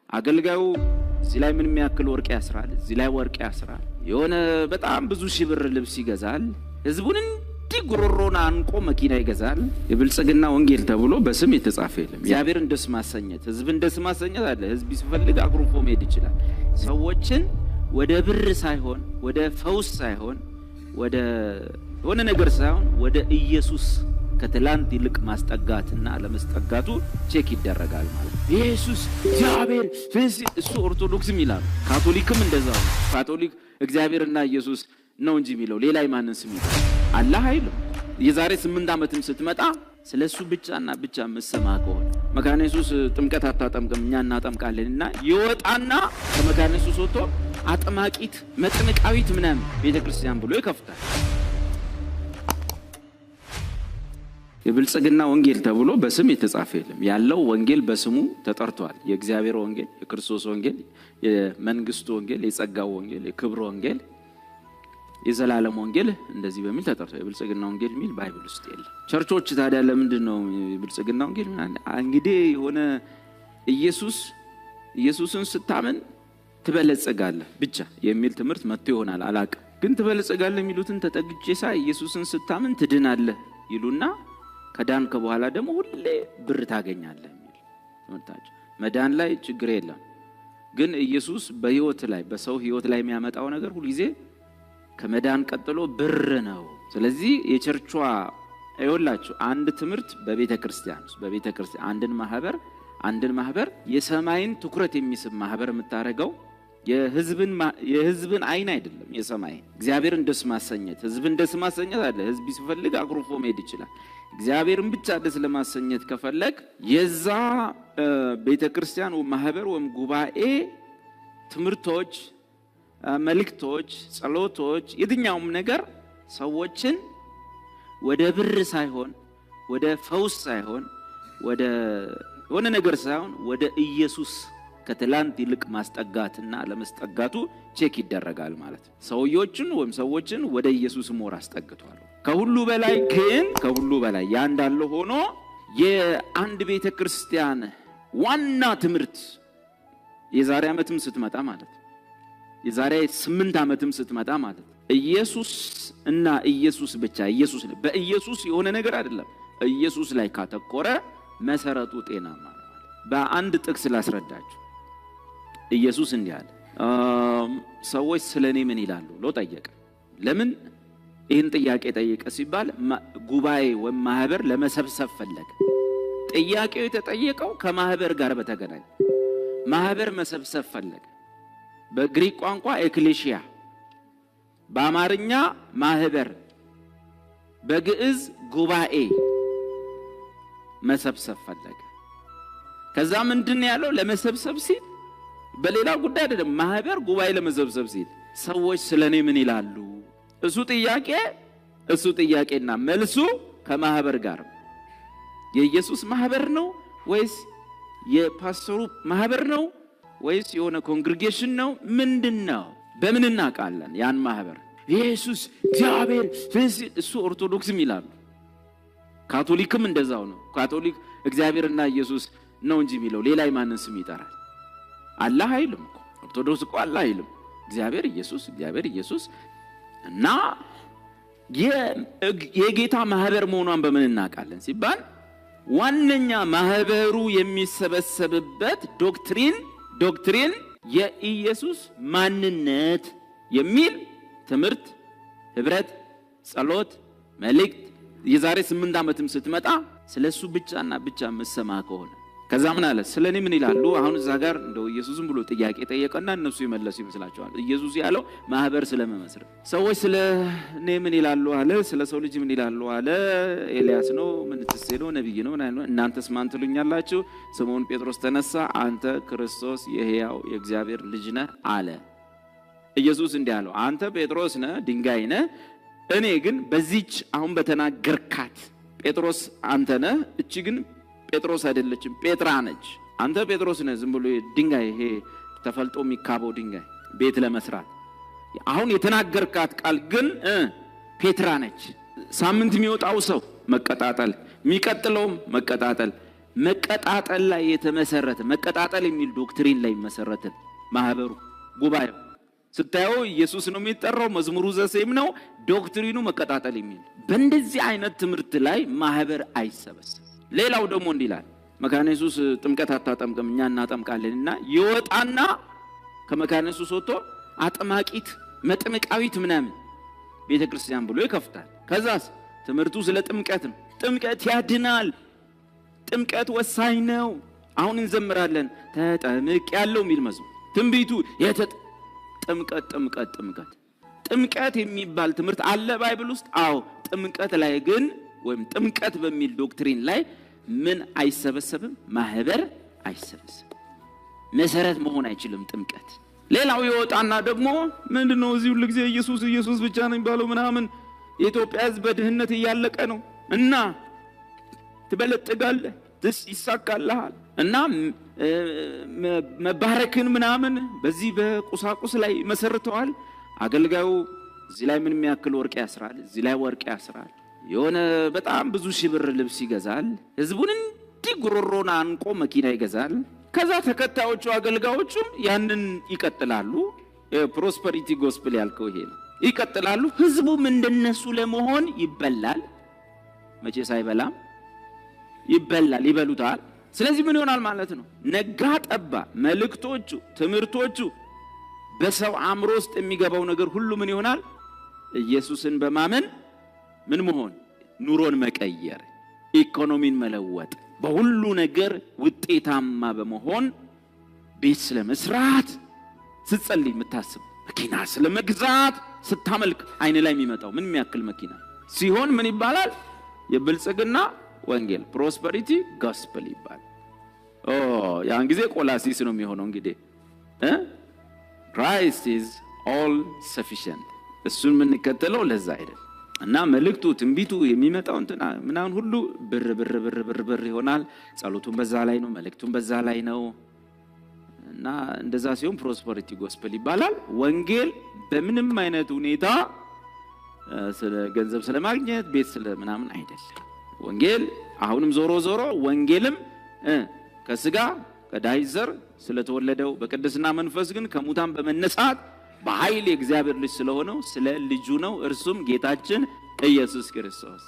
አገልጋዩ እዚህ ላይ ምን የሚያክል ወርቅ ያስራል፣ እዚህ ላይ ወርቅ ያስራል። የሆነ በጣም ብዙ ሺህ ብር ልብስ ይገዛል። ህዝቡን እንዲህ ጉሮሮን አንቆ መኪና ይገዛል። የብልጽግና ወንጌል ተብሎ በስም የተጻፈ የለም። እግዚአብሔርን ደስ ማሰኘት፣ ህዝብን ደስ ማሰኘት አለ። ህዝብ ሲፈልግ አኩርፎ መሄድ ይችላል። ሰዎችን ወደ ብር ሳይሆን፣ ወደ ፈውስ ሳይሆን፣ ወደ የሆነ ነገር ሳይሆን ወደ ኢየሱስ ከትላንት ይልቅ ማስጠጋትና ለመስጠጋቱ check ይደረጋል ማለት ነው። ኢየሱስ እግዚአብሔር እሱ ኦርቶዶክስም ይላሉ፣ ካቶሊክም እንደዛው ነው። ካቶሊክ እግዚአብሔርና ኢየሱስ ነው እንጂ የሚለው ሌላ የማንን ስም ይላል? አላህ አይልም። የዛሬ 8 ዓመትም ስትመጣ ስለ እሱ ብቻና ብቻ የምትሰማ ከሆነ መካነ ኢየሱስ ጥምቀት አታጠምቅም እኛ እናጠምቃለን እና ይወጣና ከመካነ ኢየሱስ ወጥቶ አጥማቂት መጥምቃዊት ምናምን ቤተክርስቲያን ብሎ ይከፍታል። የብልጽግና ወንጌል ተብሎ በስም የተጻፈ የለም። ያለው ወንጌል በስሙ ተጠርቷል። የእግዚአብሔር ወንጌል፣ የክርስቶስ ወንጌል፣ የመንግስቱ ወንጌል፣ የጸጋው ወንጌል፣ የክብር ወንጌል፣ የዘላለም ወንጌል እንደዚህ በሚል ተጠርቷል። የብልጽግና ወንጌል የሚል Bible ውስጥ የለም። ቸርቾች ታዲያ ለምንድን ነው የብልጽግና ወንጌል? እንግዲህ የሆነ ኢየሱስን ስታምን ትበለጽጋለህ ብቻ የሚል ትምህርት መጥቶ ይሆናል፣ አላቅም። ግን ትበለጽጋለህ የሚሉትን ተጠግቼ ሳይ ኢየሱስን ስታምን ትድናለህ ይሉና ከዳንክ በኋላ ደግሞ ሁሌ ብር ታገኛለህ የሚል ትምህርታቸው። መዳን ላይ ችግር የለም፣ ግን ኢየሱስ በህይወት ላይ በሰው ህይወት ላይ የሚያመጣው ነገር ሁልጊዜ ከመዳን ቀጥሎ ብር ነው። ስለዚህ የቸርቿ ይኸውላችሁ አንድ ትምህርት በቤተ ክርስቲያን ውስጥ በቤተ ክርስቲያን አንድን ማህበር የሰማይን ትኩረት የሚስብ ማህበር የምታደርገው የህዝብን አይን አይደለም፣ የሰማይን። እግዚአብሔርን ደስ ማሰኘት፣ ህዝብን ደስ ማሰኘት አለ። ህዝብ ሲፈልግ አኩርፎ መሄድ ይችላል። እግዚአብሔርን ብቻ ደስ ለማሰኘት ከፈለግ የዛ ቤተክርስቲያን ማህበር ወይም ጉባኤ ትምህርቶች፣ መልእክቶች፣ ጸሎቶች፣ የትኛውም ነገር ሰዎችን ወደ ብር ሳይሆን፣ ወደ ፈውስ ሳይሆን፣ ወደ የሆነ ነገር ሳይሆን ወደ ኢየሱስ ከትላንት ይልቅ ማስጠጋትና ለመስጠጋቱ check ይደረጋል ማለት ነው። ሰውዮችን ወይም ሰዎችን ወደ ኢየሱስ more አስጠግቷል። ከሁሉ በላይ ግን ከሁሉ በላይ ያ እንዳለ ሆኖ የአንድ ቤተ ክርስቲያን ዋና ትምህርት የዛሬ ዓመትም ስትመጣ ማለት የዛሬ 8 ዓመትም ስትመጣ ማለት ኢየሱስ እና ኢየሱስ ብቻ፣ ኢየሱስ በኢየሱስ የሆነ ነገር አይደለም። ኢየሱስ ላይ ካተኮረ መሰረቱ ጤናማ ነው። በአንድ ጥቅስ ላስረዳችሁ። ኢየሱስ እንዲህ አለ፣ ሰዎች ስለ እኔ ምን ይላሉ ብሎ ጠየቀ። ለምን ይህን ጥያቄ ጠየቀ ሲባል ጉባኤ ወይም ማህበር ለመሰብሰብ ፈለገ። ጥያቄው የተጠየቀው ከማህበር ጋር በተገናኘ ማህበር መሰብሰብ ፈለገ። በግሪክ ቋንቋ ኤክሌሽያ፣ በአማርኛ ማህበር፣ በግዕዝ ጉባኤ መሰብሰብ ፈለገ። ከዛ ምንድን ያለው? ለመሰብሰብ ሲል በሌላ ጉዳይ አይደለም፣ ማህበር ጉባኤ ለመሰብሰብ ሲል ሰዎች ስለኔ ምን ይላሉ? እሱ ጥያቄና መልሱ ከማህበር ጋር የኢየሱስ ማህበር ነው ወይስ የፓስተሩ ማህበር ነው ወይስ የሆነ congregation ነው? ምንድን ነው? በምን እናውቃለን ያን ማህበር? ኢየሱስ እግዚአብሔር እሱ ኦርቶዶክስም ይላሉ፣ ካቶሊክም እንደዛው ነው። ካቶሊክ እግዚአብሔርና ኢየሱስ ነው እንጂ የሚለው ሌላ የማንን ስም ይጠራል? አላህ አይልም እኮ። ኦርቶዶክስ እኮ አላህ አይልም። እግዚአብሔር ኢየሱስ፣ እግዚአብሔር ኢየሱስ። እና የጌታ ማህበር መሆኗን በምን እናውቃለን ሲባል ዋነኛ ማህበሩ የሚሰበሰብበት doctrine የኢየሱስ ማንነት የሚል ትምህርት፣ ህብረት፣ ጸሎት፣ መልእክት የዛሬ 8 ዓመትም ስትመጣ ስለ እሱ ብቻና ብቻ የምትሰማ ከሆነ ከዛ ምን አለ? ስለ እኔ ምን ይላሉ? አሁን እዛ ጋር እንደው ኢየሱስም ብሎ ጥያቄ ጠየቀና እነሱ የመለሱ ይመስላቸዋል። ኢየሱስ ያለው ማህበር ስለመመስረት ሰዎች ስለ እኔ ምን ይላሉ አለ። ስለ ሰው ልጅ ምን ይላሉ አለ። ኤልያስ ነው፣ ምን ትሴ ነው፣ ነብይ ነው። እናንተስ ማን ትሉኛላችሁ? ስምዖን ጴጥሮስ ተነሳ፣ አንተ ክርስቶስ የሕያው የእግዚአብሔር ልጅ ነህ አለ። ኢየሱስ እንዲህ አለው፣ አንተ ጴጥሮስ ነህ፣ ድንጋይ ነህ። እኔ ግን በዚች አሁን በተናገርካት ጴጥሮስ አንተ ነህ፣ እቺ ግን ጴጥሮስ አይደለችም፣ ጴጥራ ነች። አንተ ጴጥሮስ ነህ፣ ዝም ብሎ ድንጋይ፣ ይሄ ተፈልጦ የሚካበው ድንጋይ ቤት ለመስራት። አሁን የተናገርካት ቃል ግን ፔትራ ነች። ሳምንት የሚወጣው ሰው መቀጣጠል፣ የሚቀጥለውም መቀጣጠል። መቀጣጠል ላይ የተመሰረተ፣ መቀጣጠል የሚል doctrine ላይ መሰረተ ማህበሩ፣ ጉባኤው። ስታየው ኢየሱስ ነው የሚጠራው፣ መዝሙሩ the same ነው፣ doctrine ኑ መቀጣጠል የሚል። በእንደዚህ አይነት ትምህርት ላይ ማህበር አይሰበሰብም። ሌላው ደግሞ እንዲህ ይላል፣ መካነ ኢየሱስ ጥምቀት አታጠምቅም፣ እኛ እናጠምቃለንና ይወጣና ከመካነ ኢየሱስ ወጥቶ አጥማቂት መጥምቃዊት ምናምን ቤተክርስቲያን ብሎ ይከፍታል። ከዛስ ትምህርቱ ስለ ጥምቀት ነው። ጥምቀት ያድናል። ጥምቀት ወሳኝ ነው። አሁን እንዘምራለን ተጠምቅ ያለው የሚል መዝሙር፣ ትንቢቱ ጥምቀት ጥምቀት ጥምቀት ጥምቀት የሚባል ትምህርት አለ Bible ውስጥ። አዎ፣ ጥምቀት ላይ ግን ወይም ጥምቀት በሚል doctrine ላይ ምን አይሰበሰብም? ማህበር አይሰበሰብም። መሰረት መሆን አይችልም ጥምቀት። ሌላው ይወጣና ደግሞ ምንድነው እዚህ ሁሉ ጊዜ ኢየሱስ ኢየሱስ ብቻ ነው የሚባለው ምናምን፣ የኢትዮጵያ ሕዝብ በድህነት እያለቀ ነው እና ትበለጥጋለህ፣ ይሳካልሃል እና መባረክን ምናምን በዚህ በቁሳቁስ ላይ መሰርተዋል። አገልጋዩ እዚህ ላይ ምን የሚያክል ወርቅ ያስራል፣ እዚህ ላይ ወርቅ ያስራል። የሆነ በጣም ብዙ ሺህ ብር ልብስ ይገዛል። ህዝቡን እንዲህ ጉሮሮን አንቆ መኪና ይገዛል። ከዛ ተከታዮቹ አገልጋዮቹም ያንን ይቀጥላሉ። Prosperity gospel ያልከው ይሄ ነው። ይቀጥላሉ። ህዝቡም እንደነሱ ለመሆን ይበላል። መቼስ አይበላም፣ ይበላል፣ ይበሉታል። ስለዚህ ምን ይሆናል ማለት ነው? ነጋ ጠባ መልእክቶቹ፣ ትምህርቶቹ፣ በሰው አእምሮ ውስጥ የሚገባው ነገር ሁሉ ምን ይሆናል? ኢየሱስን በማመን ምን መሆን፣ ኑሮን መቀየር፣ ኢኮኖሚን መለወጥ፣ በሁሉ ነገር ውጤታማ በመሆን፣ ቤት ስለመስራት ስትጸልይ የምታስብ፣ መኪና ስለመግዛት ስታመልክ አይን ላይ የሚመጣው ምን የሚያክል መኪና ሲሆን ምን ይባላል? የብልጽግና ወንጌል፣ prosperity gospel ይባላል። ኦ፣ ያን ጊዜ ቆላሲስ ነው የሚሆነው እንግዲህ፣ Christ is all sufficient። እሱን የምንከተለው ለዛ አይደል። እና መልእክቱ፣ ትንቢቱ የሚመጣው እንትና ምናምን ሁሉ ብር ብር ብር ብር ብር ይሆናል። ጸሎቱን በዛ ላይ ነው፣ መልእክቱን በዛ ላይ ነው። እና እንደዛ ሲሆን prosperity gospel ይባላል። ወንጌል በምንም አይነት ሁኔታ ስለ ገንዘብ ስለማግኘት፣ ቤት ስለ ምናምን አይደለም። ወንጌል አሁንም ዞሮ ዞሮ ወንጌልም ከስጋ ከዳዊት ዘር ስለተወለደው፣ በቅድስና መንፈስ ግን ከሙታን በመነሳት በኃይል የእግዚአብሔር ልጅ ስለሆነው ስለ ልጁ ነው። እርሱም ጌታችን ኢየሱስ ክርስቶስ።